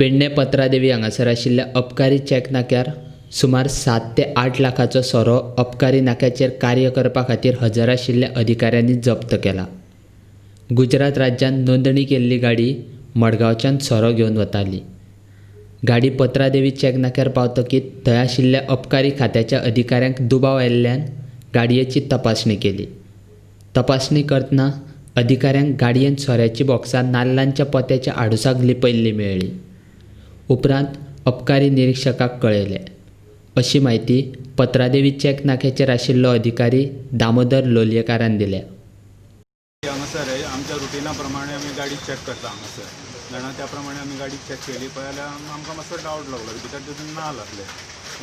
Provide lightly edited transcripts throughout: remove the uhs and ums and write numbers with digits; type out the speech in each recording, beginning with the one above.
पेडणें पत्रादेवी हांगासर आशिल्ल्या अबकारी चॅक नाक्यार सुमार 7 ते 8 लाखाचो सोरो अबकारी नाक्याचेर कार्य करपा खातीर हजर आशिल्ल्या अधिकाऱ्यांनी जप्त केला. गुजरात राज्यांत नोंदणी केल्ली गाडी मडगांवच्यान सोरो घेवन वताली. गाडी पत्रादेवी चॅक नाक्यार पावतकीच थंय आशिल्ल्या अबकारी खात्याच्या अधिकाऱ्यांक दुबाव आयिल्ल्यान गाडयेची तपासणी केली. तपासणी करतना अधिकाऱ्यांक गाडयेन सोऱ्याची बॉक्सां नाल्लांच्या पोत्याच्या आडुसाक लिपयल्ली मेळ्ळी. उपरांत अबकारी निरिक्षकाक कळयलें, अशी म्हायती पत्रादेवी चॅक नाक्याचेर आशिल्लो अधिकारी दामोदर लोलयेकारान दिल्या. हांगासर आमच्या रुटिना प्रमाणे आमी गाडी चॅक करता हांगासर जाणा. त्या प्रमाणे आमी गाडी चॅक केली. पळय जाल्यार आमकां मातसो डावट लागलो, भितर तितून नाल्ल आसले.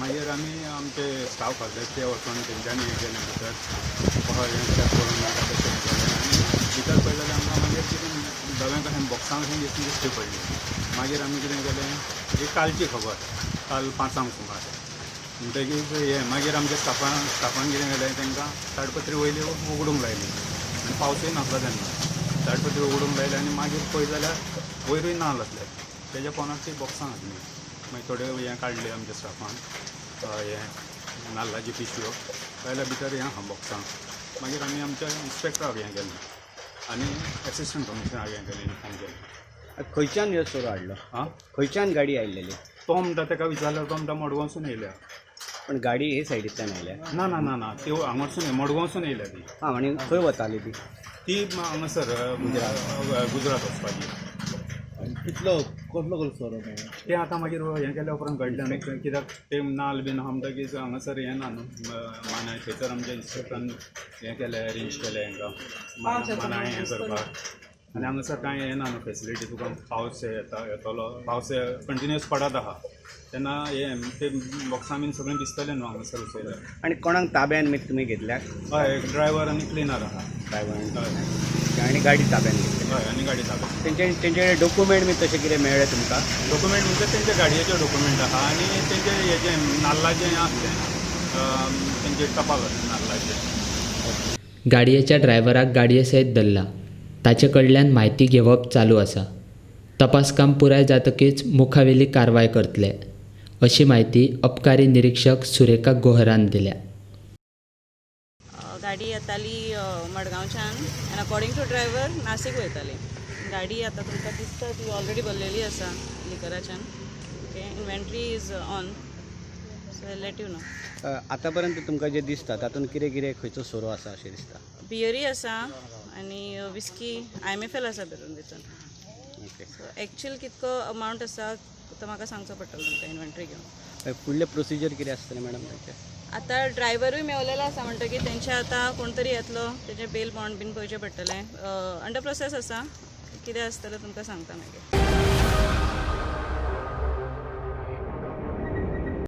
मागीर आमी आमचे स्टाफ आसले, ते वचून तेंच्यांनी हें केलें, भितर हें चॅक करून मेळटा तशें केलें आनी भितर पळयलें जाल्यार आमकां मागीर कितें धवें कशें बॉक्सां कशें दिश्टी पडली. मागीर आमी कितें केलें, ही कालची खबर, काल 5 सांक सुमार. म्हणटकीच हें मागीर आमच्या स्टाफान कितें केलें, तांकां ताडपत्री वयली उगडूंक लायली आनी पावसूय नासलो तेन्ना. ताडपत्री उगडूंक लायली आनी मागीर पळयत जाल्यार वयरूय नाल्ल आसले, तेज्या पोंदाक ती बॉक्सां आसली. मागीर थोडे हें काडले आमच्या स्टाफान, हें नाल्लाची पिशव्यो. जाल्यार भितर हें आहा बॉक्सां. मागीर आमी आमच्या इन्स्पेक्टराक हें केलें आनी एसिस्टंट कमिशनराक हें केलें, इन्फॉर्म केलें. खंयच्यान ह्यो सोरो हाडलो? आं? खंयच्यान गाडी आयिल्लेली? तो म्हणटा, ताका विचारल्यार तो म्हणटा मडगांवसून येयल्या. पण गाडी हे सायडींतल्यान आयल्या. ना ना ना ना, त्यो हांगासून, मडगांवसून येयल्या ती. हां, आनी खंय वताली ती? ती हांगासर गुजरात वचपाची. कितलो, कसलो कसलो सोरो तो? ते आतां मागीर हें केल्या उपरांत कळटलें न्हू, कित्याक ते नाल्ल बीन आहा म्हणटकीच हांगासर हें ना न्हू मानाय. थंयसर आमच्या इन्स्पेक्टरान हें केलें, अरेंज केलें हांकां मानाय हें करपाक. आनी हांगासर कांय हें ना न्हू फेसिलिटी तुका. पावस येता, येतलो, पावस कंटिन्युअस पडत आहा तेन्ना हें ते बॉक्सां बीन सगळें भिजतलें न्हू हांगासर उसयल्यार. आनी कोणाक ताब्यान बी तुमी घेतल्या? हय, एक ड्रायवर आनी क्लिनर आहा. ड्रायव्हर? हय. आनी गाडी ताब्यान घेतली? हय, आनी गाडी ताब्यान. तेंचे तेंचे डॉक्युमेंट बी तशें कितें मेळ्ळें तुमकां? डॉक्युमेंट म्हणजे तेंच्या गाडयेचे डॉक्युमेंट आहा आनी तेंचे हेजें नाल्लाचें हें आसलें, तेंचे टपाल आसलें नाल्लाचें. गाडयेच्या ड्रायव्हराक गाडये सयत धरला. ताचे कडल्यान म्हायती घेवप चालू आसा. तपास काम पुराय जातकीच मुखावेली कारवाय करतले, अशी म्हायती अबकारी निरिक्षक सुरेखा गोहरान दिल्या. गाडी येताली मडगांवच्यान आनी अकॉर्डिंग टू ड्रायव्हर नासीक वयताली. गाडी आतां तुमकां दिसता ती ऑलरेडी भरलेली आसा लिकराच्यान. Okay, inventory is on, so let you know. आतां पर्यंत तुमकां जें दिसता तातूंत कितें कितें, खंयचो सोरो आसा अशें दिसता? बियरी आसा आनी विस्की, आयएमएफएल आसा भितर भितर. सो एक्चुअल कितको अमावंट आसा तो म्हाका सांगचो पडटलो तुमकां इन्व्हेंटरी घेवन. फुडलें प्रोसिजर कितें आसतलें मॅडम तांचें? आतां ड्रायव्हरूय मेवलेलो आसा म्हणटकीर तेंचे आतां कोण तरी येतलो, तेजें बेल बॉन्ड बीन पळोवचें पडटलें. अंडर प्रोसेस आसा. कितें आसतलें तुमकां सांगता मागीर.